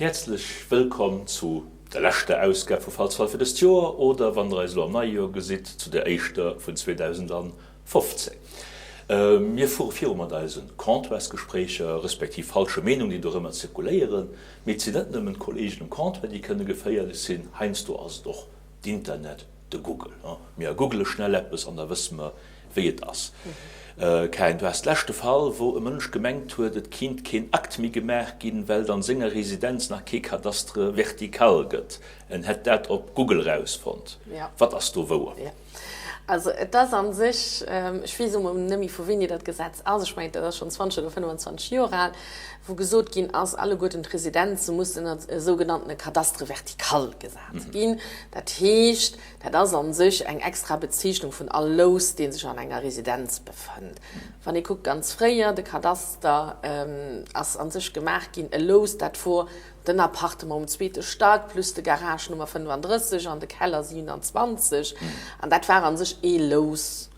Häerzlech wëllkomm zu der leschter Ausgab vu Falsfall fir dëst Joer, oder wann der eis elo am neie Joer gesitt, zu der éischter vun 2015. Mir fuere viru mat eise Comptoirsgespréicher, respektiv falsche Meenungen, déi dorëmmer zirkuléieren. Mee et sinn net nëmmen d'Kolleegen um Comptoir, déi kënne geféierlech sinn, heiansdo ass et och d'Internet, de Google. Mir googele schnell eppes an da wësse mer, wéi et ass. Karin, du has leschte Fall, wou e Mënsch gemengt huet, et kinnt keen Akt méi gemaach ginn, well et an senger Residenz nach kee Cadastre vertical gëtt. En hätt dat op Google rausfonnt. Wat ass do wouer? Also et ass a sech, ech weess emol net méi vu wéini dat Gesetz ass, ech mengen dat ass schonn 20 oder 25 Joer al, wou gesot ginn ass, alleguerten d'Residenze mussen ënner e sougenanntene Cadastre vertical gesat ginn. Dat heescht, dat ass a sech eng extra Bezeechnung vun all Lous, dee sech an enger Residenz befënnt. Wann ee kuckt, ganz fréier, de Kadaster ass a sech gemaach ginn, e Lous, dat wor Den Appartement um zweete Stack plus de Garage Nummer 35 an de Keller 27. An dat war a sech ee Lous.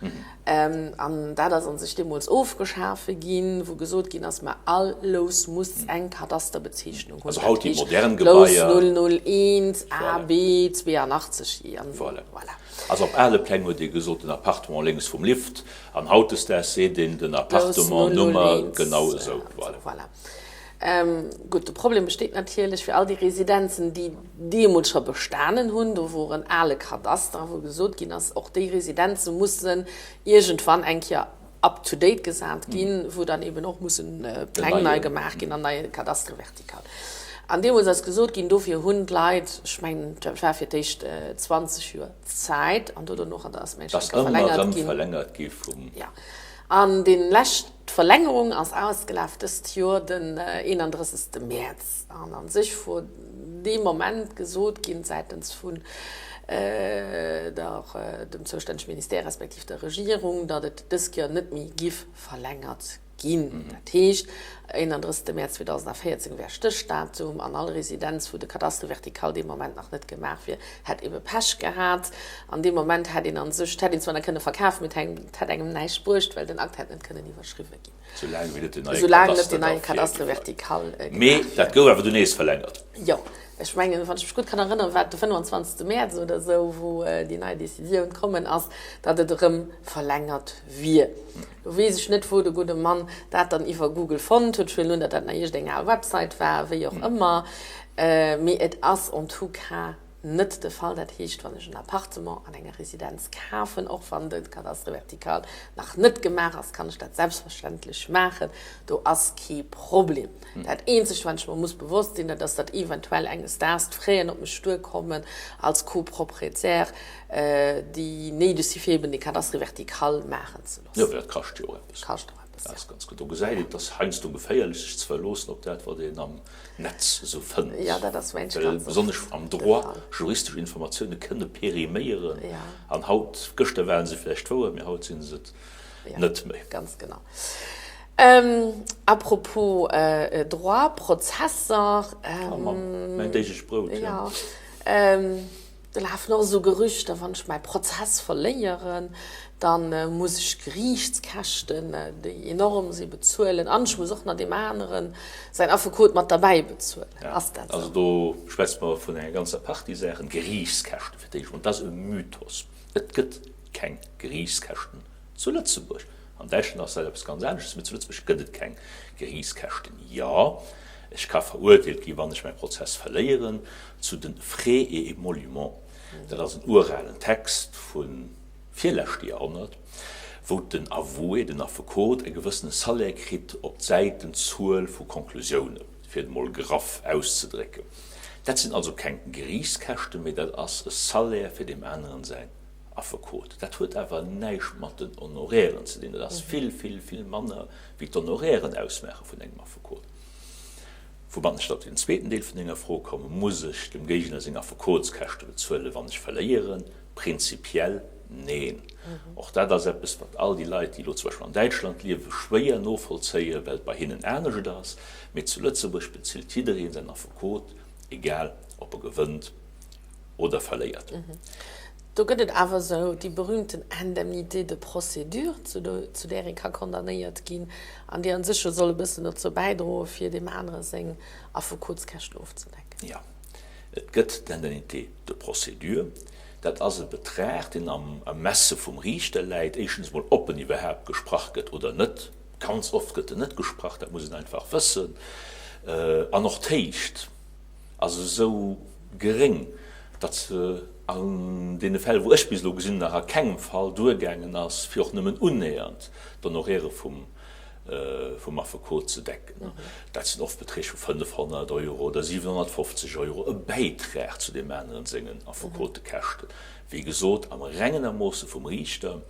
An dat ass a sech deemools ofgeschafe ginn, wou gesot ginn ass, ma all Lous muss eng Kadasterbezeechnung hunn. Also haut déi modern Gebaier. Lous 001 A B 82 I. Voilà. Also op ale Pläng huet ee gesot, den Appartement lénks vum Lift. An hautdesdaags seet een den Appartement Nummer genau esou. Voilà. Gutt, de Problem besteet natierlech fir all déi Residenzen, déi deemools scho bestanen hunn. Do wor en ale Kadaster, wou gesot ginn ass, och déi Residenze mussen iergendwann eng Kéier up to date gesat ginn, wou dann eben och mussen Pläng nei gemaach ginn an neie Cadastre vertical. An deemools ass gesot ginn, dofir hunn d'Leit, ech mengen, dat war fir d'éischt 20 Joer Zäit, an do dono ass, mengen ech, eng Kéier verlängert ginn. Jo. An dee lescht Verlängerung ass ausgelaf dëst Joer den 31. Mäerz. An a sech wor dee Moment gesot ginn, säitens vun der dem zoustännege Ministère respektiv der Regierung, datt et dës Kéier net méi giff verlängert ginn. Dat heescht, 31. Mäerz 2014 wär Stéchdatum an all Residenz, wou de Cadastre vertical dee Moment nach net gemaach wier, hätt ebe Pech gehat. An deem Moment hätt een an sech, hätt een zwar nach kënne verkafen, mee et hätt engem näischt bruecht, well den Akt hätt net kënnen iwwerschriwwe ginn. Soulaang wéi net den neie Cadastre vertical gemaach wier. Mee dat gouf awer dunn nees verlängert. Jo, ech mengen, wann ech mech gutt kann erënneren, war et de 25. Mäerz oder esou, wou déi nei Decisioun kommen ass, datt et erëm verlängert wier. Lo weess ech net, wou de gudde Mann dat dann iwwer Google fonnt huet. Ech huelen un, datt dat nach iergendeng al Website war, wéi och ëmmer. Mee et ass en tout cas net de Fall. Dat heescht, wann ech en Appartement an enger Residenz kafen, och wann de Cadastre vertical nach net gemaach ass, kann ech dat selbstverständlech maachen. Do ass kee Problem. Dat eenzegt, wat ech mer muss bewosst sinn, dat ass, datt eventuell enges Daags d'Fraisen op mech duerkommen als Copropriétaire, déi néideg si fir eben dee Cadastre vertical maachen ze loossen. Jo, dat kascht jo och eppes. Kascht och eppes, jo. Dat ass ganz gutt. Do gesäit een, et ass heiansdo geféierlech sech ze verloossen op dat, wat een am Netz esou fënnt. Jo, dat ass wéinst ganz oft de Fall. Besonnesch am Droit, juristesch Informatioune kënne periméieren. An haut, gëschter ware se vläicht wouer, mee haut si se et net méi. Ganz genau. À propos Droit, Prozesser. Oh Mann, mäin déiglech Brout, jo. Do lafen och esou Gerüchter, wann ech mäi Prozess verléieren, da muss ech Geriichtskäschten, déi enorm si, bezuelen an ech muss och nach deem anere säin Affekot mat derbäi bezuelen. Ass dat esou? Also do schwätze mer vun enger ganzer Partie Saachen. Geriichtskäschte fir d'éischt emol, dat ass e Mythos. Et gëtt keng Geriichtskäschten zu Lëtzebuerg. An Däitschland ass dat eppes ganz anesches, mee zu Lëtzebuerg gëtt et keng Geriichtskäschten. Jo, ech ka verurteelt ginn, wann ech mäi Prozess verléieren, zu de Frais et émoluments. Dat ass en uralen Text vum virleschte Jahrhonnert, wou den Avoué, den Affekot, e gewëssene Salaire kritt op d'Säitenzuel vu Konklusiounen, fir et emol graff auszedrécken. Dat sinn also keng Geriichtskäschten, mee dat ass e Salaire fir deem aneren säin Affekot. Dat huet awer näischt mat den Honorairen ze dinn. Dat ass vill, vill, vill manner wéi d'Honorairen ausmaache vun engem Affekot. Woumat ech da op den zweeten Deel vun denger Fro kommen, Muss ech dem Géigner seng Affekotskäschte bezuelen, wann ech verléieren? Prinzipiell neen. Och dat ass eppes, wat all déi Leit, déi elo zum Beispill an Däitschland liewen, schwéier novollzéien, well et bei hinnen anescht ass. Mee zu Lëtzebuerg bezilt jidderee säin Affekot, egal ob e gewënnt oder verléiert. Do gëtt et awer esou déi berühmten Indemnité de procédure, zu där ee ka condamnéiert ginn an déi a sech jo soll e bëssen dozou bäidroen, fir deem anere seng Affekotskäschten ofzedecken. Jo, et gëtt d'Indemnité de procédure. Dat ass e Betrag, deen am Ermesse vum Riichter läit, éischtens emol, ob en iwwerhaapt gesprach gëtt oder net. Ganz oft gëtt en net gesprach, dat muss een einfach wëssen. An och d'Héicht ass esou geréng, datt se an deene Fäll, wou ech bis elo gesinn hunn, nach a kengem Fall duergaangen ass, fir och nëmmen unnähernd d'Honoraire vum vum Affekot ze decken. Dat sinn oft Beträg vu 500 Euro oder 750 Euro, e Bäitrag zu deem aneren sengen Affekotekäschten. Wéi gesot, am rengen Ermoosse vum Riichter.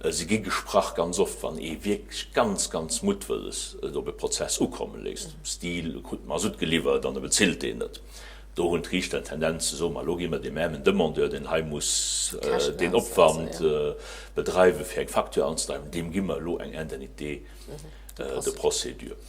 Se gi gesprach ganz oft, wann ee wierklech ganz, ganz muttwëlles et op e Prozess ukomme léisst, Stil, e krut Masutt geliwwert an e bezilt deen net. Do hunn d'Riichter eng Tendenz ze soen, ma elo gi mer deem aarmen Demandeur, deen hei muss deen Opwand bedreiwen, fir eng Facture anzedreiwen, deem gi mer elo eng Indemnité de procédure.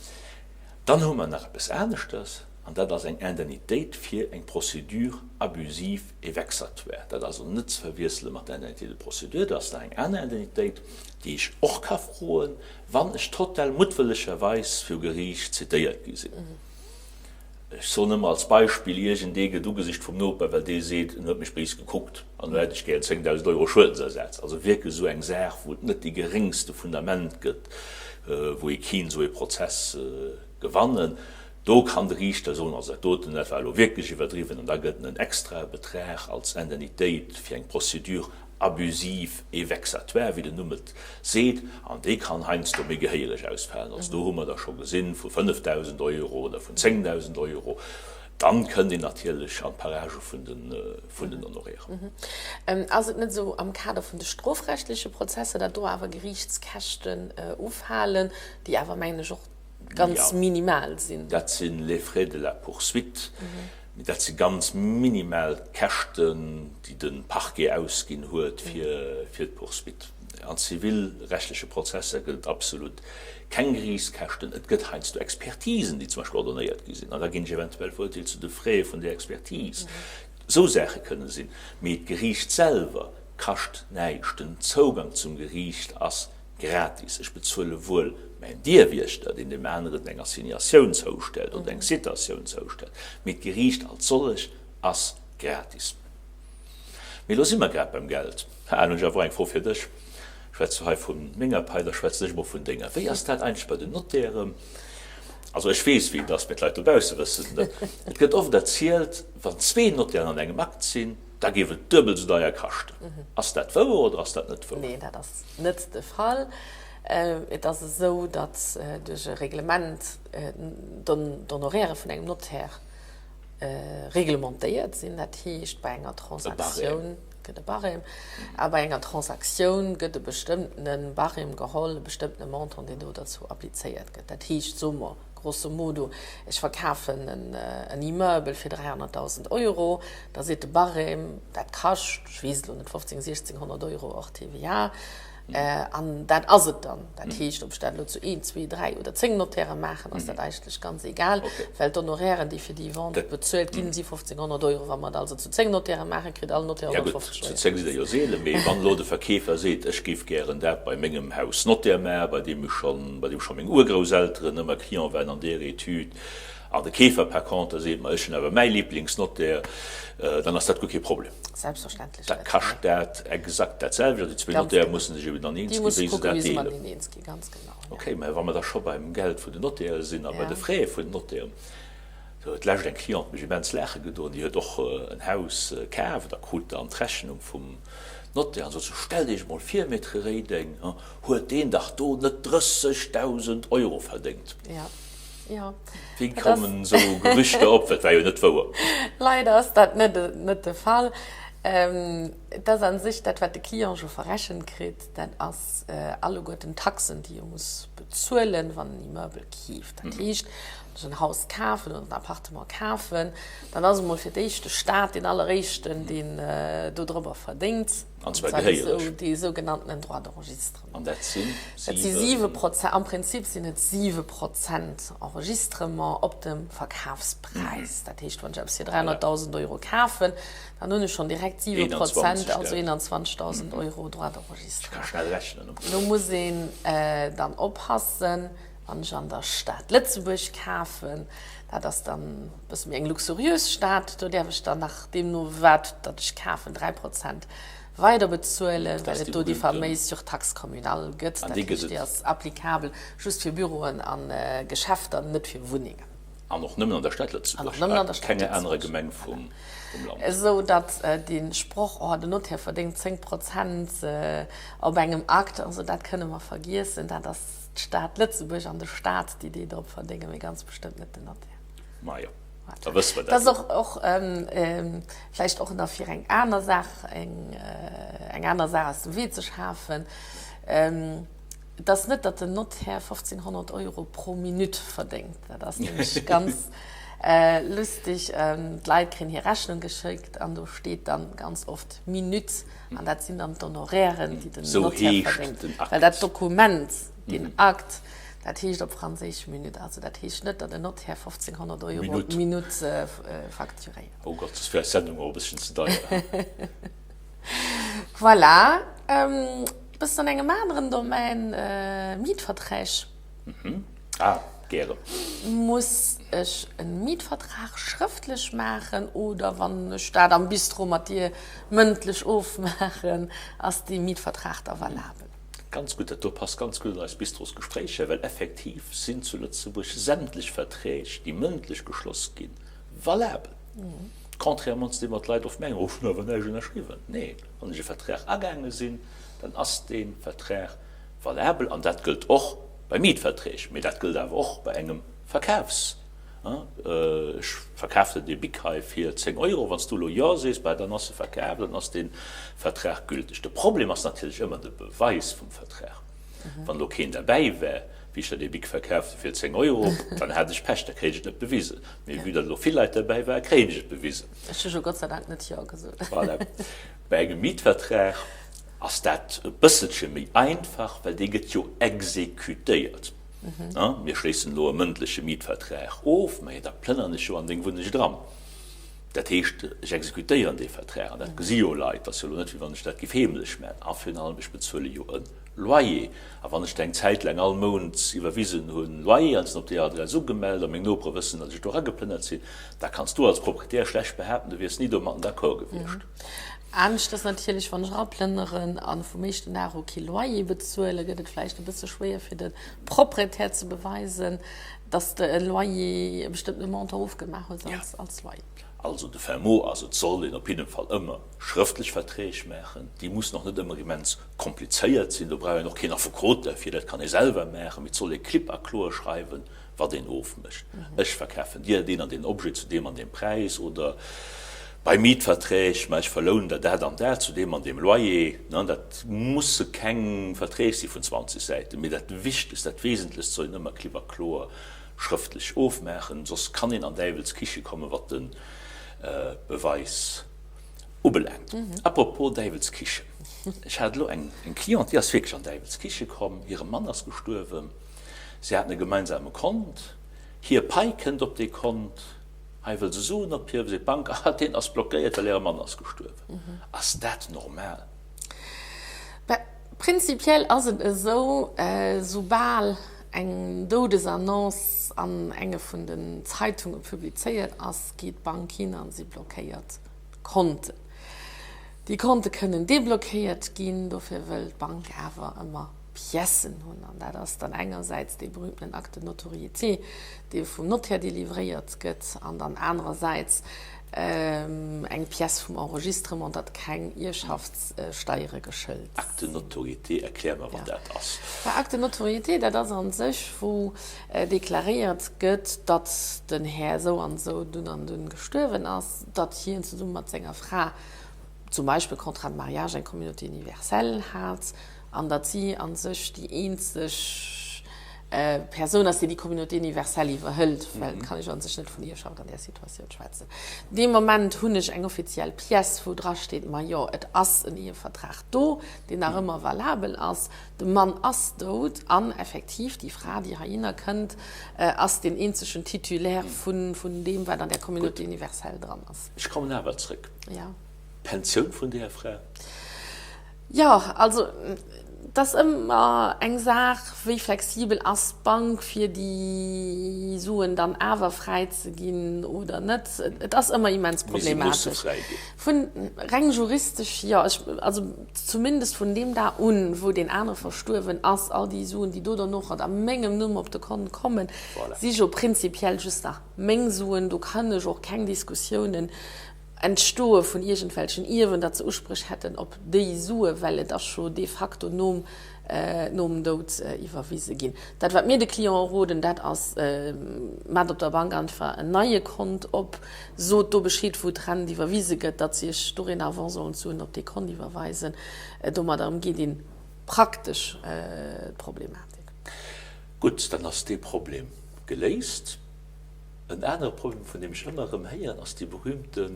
Dann hu mer nach eppes aneschters, an dat ass eng Indemnitéit fir eng Procédure abusive et vexatoire. Dat ass also net ze verwiessele mat der Indemnité de procédure. Dat ass nach eng aner Indemnitéit, déi ech och ka froen, wann ech total muttwëllegerweis viru Geriicht zitéiert gi sinn. Ech soen ëmmer als Beispill, Iergendee gëtt ugesicht vum Noper, well dee seet, en huet mech béis gekuckt an elo hätt ech gären 10.000 Euro Schuedensersatz. Also wierklech esou eng Saach, wou et net dee geréngste Fundament gëtt, wou ee keen esou ee Prozess gewannen. Do kann de Riichter soen, also dat doten, dat war elo wierklech iwwerdriwwen an da gëtt en en extrae Betrag als Indemnitéit fir eng Procédure abusive et vexatoire, wéi den Numm et seet, an dee kann heiansdo méi gehéiereg ausfalen. Also do hu mer der scho gesinn vu 5.000 Euro oder vun 10.000 Euro. Dann kënnt een natierlech an d'Parage vun den Honorairen. Ass et net esou am Kader vun de strofrechtliche Prozesser, datt do awer Geriichtskäschten ufalen, déi awer, mengen ech, och ganz minimal sinn? Dat sinn les frais de la poursuite, mee dat si ganz minimal Käschten, déi de Parquet ausginn huet fir d'Poursuite. An zivilrechtleche Prozesser gëtt et absolut keng Geriichtskäschten. Et gëtt heiansdo Expertisen, déi zum Beispill ordonnéiert gi sinn, an da ginn ech eventuell verurteelt zu de Frais vun där Expertise. Esou Saache kënne sinn, mee d'Geriicht selwer kascht näischt. Den Zougang zum Geriicht ass gratis. Ech bezuele wuel mäin Dierwiechter, deen deem aneren eng Assignatioun zoustellt oder eng Citatioun zoustellt, mee d'Geriicht als sollech ass gratis. Mee elo si mer grad beim Geld. Haha, elo hunn ech awer och eng Fro fir dech. Schwätz du hei vu menger Pai, da schwätzen ech emol vun denger. Wéi ass dat eigentlech bei den Notairen? Also ech weess, wéi et ass, mee d'Leit dobausse wëssen et net. Et gëtt oft erzielt, wann zwee Notairen an engem Akt sinn, da géif et duebel esou deier kaschten. Ass dat wouer oder ass dat net wouer? Nee, dat ass net de Fall. Et ass esou, datt duerch e Reglement d'Honoraire vun engem Notaire reglementéiert sinn. Dat heescht, bei enger Transaktioun gëtt e Barème a bei enger Transaktioun gëtt e bestëmmtene Barème geholl, e bestëmmtene Montant, deen do derzou applizéiert gëtt. Dat heescht, soe mer grosso modo, ech verkafen en Immeuble fir 300.000 Euro, da seet de Barème, dat kascht, ech weess et elo net, 15, 1600 Euro hors TVA. An dat ass et dann. Dat heescht, ob ech dat elo zu een, zwee, dräi oder zéng Notairë maachen, ass dat eigentlech ganz egal, well d'Honorairen, déi fir déi Vente bezuelt ginn, si 1.500 Euro. Wa mer et also zu zéng Notairë maachen, kritt all Notaire 150 Euro. Ja gutt, zu zéng sidd Der jo seelen. Mee wann elo de Verkeefer seet, ech géif gären dat bei mengem Haus Notaire maachen, bei deem ech schonn, bei deem scho meng Urgrousselteren ëmmer Client waren an där Etüd, An de Keefer par contre seet, ma ech hunn awer mäi Liblingsnotaire, dann ass dat guer kee Problem. Selbstverständlech Da kascht dat exakt dat selwecht an déi zwee Notairen musse sech eben dann eens ginn, wéi se dat deelen. Ok, mä wa mer da scho beim Geld vun den Notairen sinn a bei de Frais vun den Notairen, do huet d'lescht eng Cliente mech immens laache gedoen, déi huet och en Haus kaaft a krut dann d'Rechnung vum Notaire an sot sou, Stellt Iech emol vir, Maître Reding, huet deen dach do net 30.000 Euro verdéngt. Jo. Wéi kommen esou Gerüchter op? Dat war jo net wouer. Leider ass dat net net de Fall. Et ass a sech dat, wat de Client jo verrechent kritt, dat ass alleguerten d'Taxen, déi e muss bezuelen, wann en Immeuble keeft. Dat heescht, wann ech en Haus kafen oder en Appartement kafen, dann ass emol fir d'éischt de Staat deen alleréischten, deen dodrobber verdéngt. An zwar gehéiereg. Dee sougenanntenen Droit d'enregistrement. An dat sinn Dat si 7%, am Prinzip sinn et 7% Enregistrement op dem Verkafspräis. Dat heescht, wann ech eppes fir 300.000 Euro kafen, dann hunn ech schonn direkt 7%, also 21.000 Euro Droit d'enregistrement. Ech ka schnell rechnen. Do muss een dann oppassen, wann ech an der Stad Lëtzebuerg kafen, dat ass dann e bësse méi eng luxuriös Stad, do däerf ech dann nach deemno wat datt ech kafen 3% weider bezuelen, well et do déi faméis Surtaxe communale gëtt. Dat heescht, déi ass applicabel just fir Büroen a Geschäfter, net fir Wunnengen. An och nëmmen an der Stad Lëtzebuerg, a kenger anerer Gemeng vum Land. Esou datt dee Sproch, oh den Notaire verdéngt 10 Prozent op engem Akt, also dat kënne mer vergiessen. Dat ass d'Stad Lëtzebuerg an de Staat, déi déi drop verdéngen, mee ganz bestëmmt net den Notaire. Majo, da wësse mer dat. Dat ass och, och vläicht och nach fir eng aner Saach, eng, eng aner Saach aus dem Wee ze schafen. Et ass net, datt den Notaire 1.500 Euro pro Minutt verdéngt. Dat ass nämlech ganz lustig. D'Leit kréien hir Rechnung geschéckt an do steet dann ganz oft Minutt an dat sinn dann d'Honorairen, déi den Notaire verdéngt. Well dat Dokument, deen Akt, dat heescht op Franséisch Minute. Also dat heescht net, datt en Notaire 1.500 Euro d'Minutt facturéiert. Oh Gott, dat ass fir eis Sendung och e bësschen ze deier. Voilà. Bëssen an engem aneren Domaine, Mietverträg. Ah, gären. Muss ech e Mietvertrag schrëftlech maachen oder wann ech dat am Bistro mat dir mëndlech ofmaachen, ass dee Mietvertrag da valabel? Ganz gutt, dat do passt ganz gutt an eis Bistrosgespréicher, well effektiv sinn zu Lëtzebuerg sämtlech Verträg, déi mëndlech geschloss ginn, valabel. Contrairement zu deem, wat d'Leit oft mengen, oh, ech hunn awer näischt ënnerschriwwen. Nee, wann ech e Vertrag agaange sinn, dann ass dee Vertrag valabel an dat gëllt och bei Mietverträg, mee dat gëllt awer och bei engem Verkafs. Ech verkaf der dee Bic hei fir 10 Euro, wann s du elo Jo sees, bah, dann ass e verkaf, dann ass dee Vertrag gülteg. De Problem ass natierlech ëmmer de Beweis vum Vertrag. Wann elo keen derbäi wär, wéi ech der dee Bic verkaf hu fir 10 Euro, dann hat ech Pech, da kréich ech et net bewisen. Mee vue datt elo vill Leit derbäi waren, kréien ech et bewisen. Ech hu jo Gott sei Dank net Jo gesot. Voilà. Bei engem Mietvertrag ass dat e bësselche méi einfach, well dee gëtt jo exekutéiert. Mir schléissen elo e mëndleche Mietvertrag of, mä da plënnern ech jo an deng Wunneg dran. Dat heescht, ech exekutéieren dee Vertrag an dat gesi jo Leit. Et ass jo elo net, wéi wann ech dat géif heemlech maachen. A virun allem, ech bezuele jo e Loyer. A wann ech der eng Zäit laang all Mount iwwerwisen hunn, Loyer, an sinn op déi Adress ugemellt a meng Nopere wëssen, datt ech do erageplënnert sinn, da kanns du als Proprietär schlecht behaapten, du wiers ni domatten d'accord gewiescht. Anescht ass natierlech, wann ech eraplënneren a vum éischten Dag u kee Loyer bezuelen, gëtt et vläicht e bësse schwéier fir de Proprietär ze beweisen, datt s de e Loyer, e bestëmmtene Montant ofgemaach hues als Loyer. Also de fin mot ass, et soll een op jidde Fall ëmmer schrëftlech Verträg maachen. Déi mussen och net ëmmer immens komplizéiert sinn, do brauch een och keen Affekot derfir, dat kann ee selwer maachen, mee et soll ee klipp a kloer schreiwen, wat een ofmécht. Ech verkafen dir deen an deen Objet zu deem an deem Präis oder bei Mietverträg, mä ech verlounen der dat an dat zu deem an deem Loyer. Dat musse keng Verträg si vun 20 Säiten, mee dat Wichtegst, dat Wesentlechst soll een ëmmer klipp a kloer schrëftlech ofmaachen, soss kann een an Däiwels Kiche kommen, wat de Beweis ubelaangt. Apropos Däiwels Kichen, ech hat elo eng Cliente, déi ass wierklech an Däiwels Kiche komm, hire Mann ass gestuerwen, si haten e gemeinsame Kont, hir Pai kënnt op dee Kont, hei wëll se Suen ophiewen, seet d'Bank, ah deen ass blockéiert, well äre Mann ass gestuerwen. Ass dat normal? Prinzipiell ass et esou, soubal eng Doudesannonce an enge vun den Zeitunge publizéiert ass, geet d'Bank hin a si blockéiert d'Konten. Déi Konte kënnen deblockéiert ginn, dofir wëll d'Bank awer ëmmer Piècen hunn. An dat ass dann engersäits dee berühmtenen Acte de notoriété, dee vum Notaire delivréiert gëtt, an dann anerersäits Eng Pièce vum Enregistrement, datt keng Ierschaftssteiere geschëlt sinn. Acte de notoriété, erklär mer, wat dat ass. Acte de notoriété, dat ass a sech, wou deklaréiert gëtt, datt den Här esou an esou dunn an dunn gestuerwen ass, datt hien zesumme mat senger Fra zum Beispill Contrat de mariage, eng Communauté universelle hat an datt si a sech déi eenzeg. Persoun ass, déi déi Communauté universelle iwwerhëlt, well kann ech a sech net vun Ierfschaft an där Situatioun schwätzen. Dee Moment hunn ech eng offiziell Pièce, wou drasteet, majo, et ass en Ierfvertrag do, deen nach ëmmer valabel ass, de Mann ass dout an effektiv déi Fra, déi heihinner kënnt, ass deen eenzegen Titulaire vun deem, wat an där Communauté universelle dran ass. Ech kommen awer zrëck. D'Pensioun vun där Fra? Jo, also et ass ëmmer eng Saach, wéi flexibel ass d'Bank, fir déi Suen dann awer fräizeginn oder net. Et ass ëmmer immens Mee se musse problematesch. fräiginn. Vun reng juristesch, jo. Ech, also zumindest vun deem Dag un, wou deen anere verstuerwen ass, all déi Suen, déi do derno a mengem Numm op de Kont kommen, Voilà. si jo prinzipiell just nach meng Suen. Do kann ech och keng Diskussiounen Entstoe vun iergendwelchen Ierwen, datt se Uspréch hätten op déi Sue, well et ass scho de facto nom nom Doud iwwerwise ginn. Dat wat mir de Cliente roden, dat ass, Maacht op der Bank einfach en neie Kont op, sot do Bescheed wou d'Rent iwwerwise gëtt, datt se iech dorénavant sollen d'Suen op dee Kont iwwerweisen. Domadder ëmgeet een praktesch d'Problematik. Gutt, dann ass dee Problem geléist. En anere Problem, vun deem ech ëmmer erëm héieren, ass déi berühmte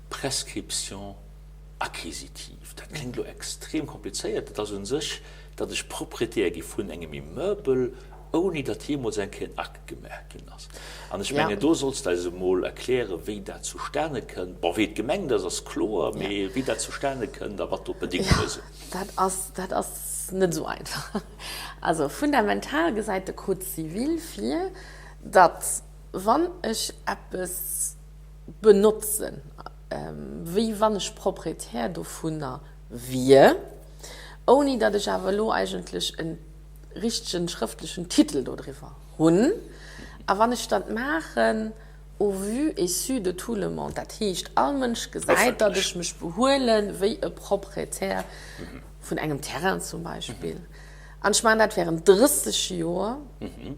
Prescription acquisitive. Dat kléngt elo extrem komplizéiert. Dat ass u sech, datt ech Proprietär gi vun engem Immeuble, ouni datt jeemools eng Kéier en Akt gemaach ginn ass. An ech mengen, do solls de eis emol erklären, wéi dat zustane kënnt. Bon, wéi et gemengt ass, ass kloer, mee wéi dat zustane kënnt a wat do d'Bedéngunge sinn. Dat ass, dat ass net esou einfach. Also fundamental gesäit de Code civil vir, datt wann ech eppes benotzen, wéi wann ech Proprietär dovunner wier, ouni datt ech awer elo eigentlech e richtegen schrëftlechen Titel dodriwwer hunn, a wann ech dat maachen au vu et su de tout le monde, dat heescht all Mënsch gesäit, datt ech mech behuele wéi e Proprietär vun engem Terrain zum Beispill, An ech maachen dat während 30 Joer,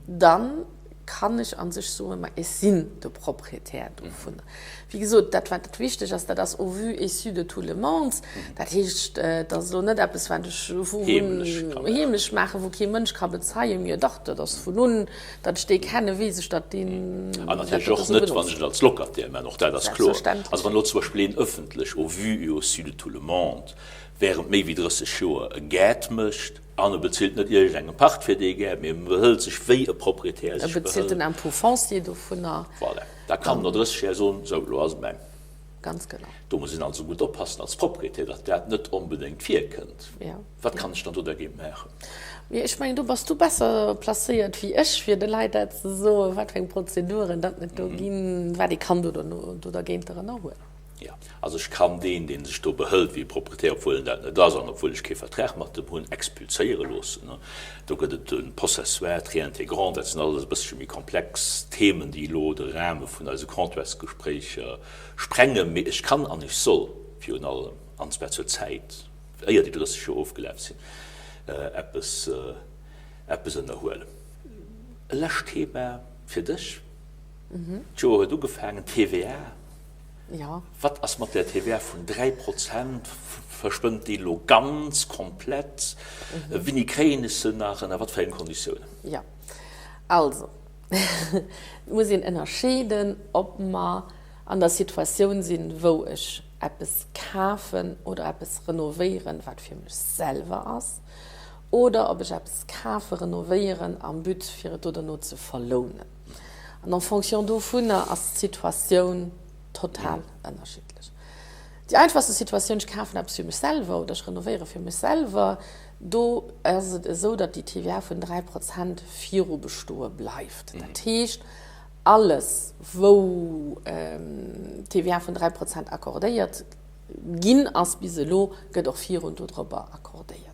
dann kann ech a sech soen, ma ech sinn de Proprietär dovunner. Wéi gesot, dat wat wichteg ass, dat ass au vu et su de tout le monde. Dat heescht, et ass elo net eppes, wat ech heemlech maachen, wou kee Mënsch ka bezeien, jo dach, dat ass vun un, datt ech dee kennen, weess ech, datt deen An natierlech och net, wann ech et als Locataire maachen, och dat ass kloer. Also wann elo zum Beispill een ëffentlech au vu et au su de tout le monde während méi wéi 30 Joer e Gaart mécht, an e bezilt net iergendengem Pacht fir dee Gaart, mee e behëlt sech wéi e Proprietär sech behëlt. E bezilt den Impôt foncier dovunner. Voilà, da kann en no 30 Jar soen, sou, elo ass et mäin. Ganz genau. Do muss een also gutt oppassen als Proprietär, datt dat net onbedéngt virkënnt. Jo. Wat kann ech dann do dergéint maachen? Mee ech mengen, do bass du besser placéiert wéi ech, fir de Leit dat ze soen, wat fir eng Prozeduren datt et do ginn, wat ee kann do dergéint ënnerhuelen. Jo, also ech kann deen, dee sech do behëlt wéi e Proprietär, obwuel en dat net ass an obwuel ech kee Vertrag mat em hunn, expulséiere loossen. Do gëtt et de Possessoire, d'Réintégrant, dat sinn alles e bëssche méi komplex Themen, déi elo de Rahme vun eise Comptoirsgespréicher sprengen. Mee ech kann an ech soll virun allem, an zwar zur Zäit, éier déi 30 Joer ofgelaf sinn, eppes, eppes ënnerhuelen. E lescht Thema fir dech, D'Joer huet ugefaangen, TVA. Jo. Wat ass mat där TVA vun 3 Prozent? Verschwënnt déi elo ganz, komplett? Wéini kréien ech se nach? Ënner wat fir engen Konditiounen? Jo. Also, et muss een ënnerscheeden, ob mer an der Situatioun sinn, wou ech eppes kafen oder eppes renovéieren, wat fir mech selwer ass, oder ob ech eppes kafe, renovéieren am But, fir et do derno ze verlounen. An en fonction dovunner ass d'Situatioun total ënnerschiddlech. Déi einfachste Situatioun, ech kafen eppes fir mech selwer oder ech renovéiere fir mech selwer, do ass et esou, datt déi TVA vun 3 Prozent viru bestoe bleift. Dat heescht, alles wou d'TVA vun 3 Prozent accordéiert Ginn ass bis elo, gëtt och virun dodrobber accordéiert.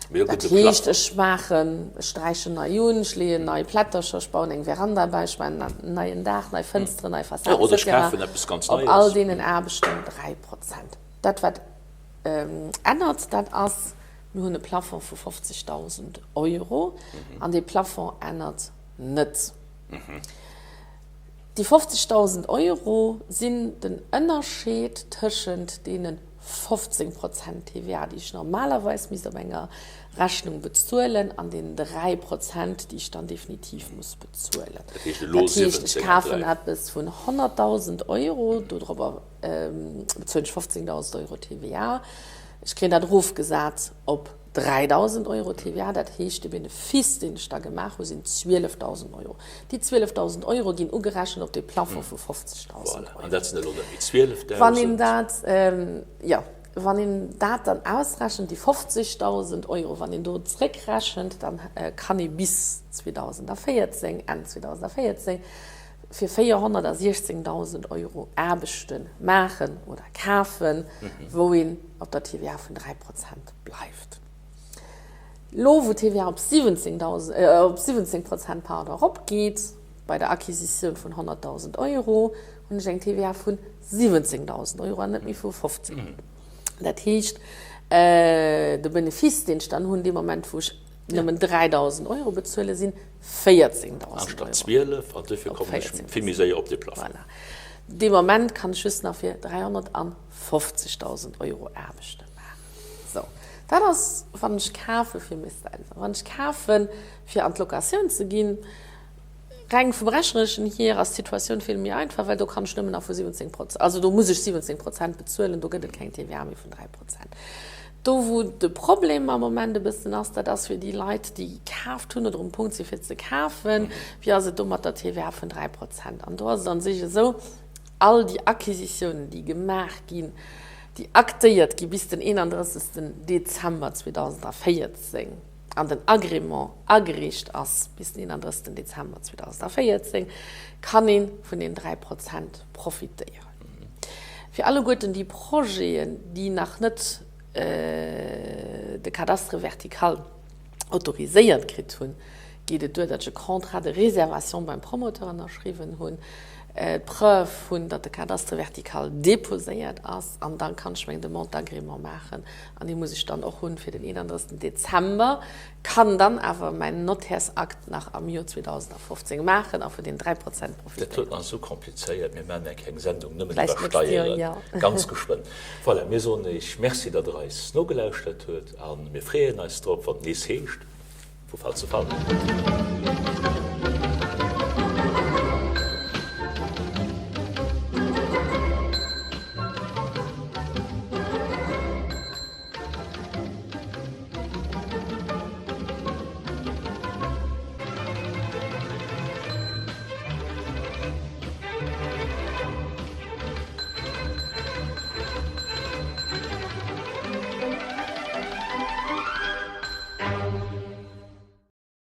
Dat heescht, ech maachen, ech sträichen nei un, ech leeën nei Plättercher, ech bauen eng Veranda bäi, ech maachen en neien Daach, nei Fënsteren, nei Fassad, et cetera. Op all deenen Aarbechten 3 Prozent. Dat, wat ännert, dat ass, mir hunn e Plafond vu 50.000 Euro an dee Plafond ännert net. Déi 50.000 Euro sinn den Ënnerscheed tëschent deene 15 Prozent TVA, déi ech normalerweis misst op enger. Rechnung bezuelen an den 3 Prozent, déi ech dann definitiv muss bezuelen. Dat heescht elo Dat heescht, ech 17 an kafen 3. eppes vun 100.000 Euro, dodrobber bezuelen ech 15.000 Euro TVA. Ech kréien dat erofgesat op 3.000 Euro TVA. Dat heescht, de Benefice, deen ech da gemaach hu sinn 12.000 Euro. Déi 12.000 Euro ginn ugerechent op dee Plafond vu 50.000 Voilà. Euro. An dat sinn elo net méi 12.000. Wann een dat, jo, wann een dat dann ausrechent, déi 50.000 Euro, wann een do zréckrechent, dann kann ee bis 2014, Enn 2014, fir 416.000 Euro Aarbechte maachen oder kafen, wou een op der TVA vun 3 Prozent bleift. Elo wou d'TVA op 17 Prozent pardon, eropgeet, bei der Acquisitioun vun 100.000 Euro, hunn ech eng TVA vun 17.000 Euro an net méi vu 15. Dat heescht, de Benefice, deen ech dann hunn dee Moment, wou ech nëmmen 3.000 Euro bezuelen, sinn 14.000 Euro. Anstatt 12, an duerfir kommen ech vill méi séier op dee Plafond. Voilà. Dee Moment kann ech just nach fir 350.000 Euro Aarbechte maachen. Sou, dat ass, wann ech kafe fir mech selwer. Wann ech kafe fir an d'Locatioun ze ginn, reng vum Rechnereschen hier ass d'Situatioun vill méi einfach, well do kann ech nëmmen nach vu 17 Prozent, also do muss ech 17 Prozent bezuelen, do gëtt et keng TVA méi vun 3 Prozent. Do wou de Problem am Moment e bëssen ass, dat ass fir déi Leit, déi kaaft hunn oder um Punkt si fir ze kafen, wéi ass et do mat der TVA vun 3 Prozent? An do ass et a sech esou, all déi Acquisitiounen, déi gemaach ginn, déi aktéiert gi bis den 31. Dezember 2014 an den Agrément agereecht ass bis den 31. Dezember 2014, kann ee vun den 3 Prozent profitéieren. Fir alleguerten déi Projeten, déi nach net de Cadastre vertical autoriséiert kritt hunn, geet et duer, datt ech e Contrat de réservation beim Promoteur ënnerschriwwen hunn, d'Preuve hunn, datt de Cadastre vertical déposéiert ass, an da kann ech meng Demande d'agrément maachen. An déi muss ech dann och hunn fir den 31. Dezember, kann dann awer mäin Nottärsakt nach am Joer 2015 maachen a vun den 3 Prozent Dat profitéieren. huet nach esou komplizéiert. Mir maachen eng kleng Sendung nëmmen Vläicht iwwer d'nächst Joer, Steieren. jo. Ganz geschwënn. Voilà, mir soen Iech Merci, datt Der eis nogelauschtert huet a mir freeën eis drop, wann et nees heescht, Vu Fall zu Fall.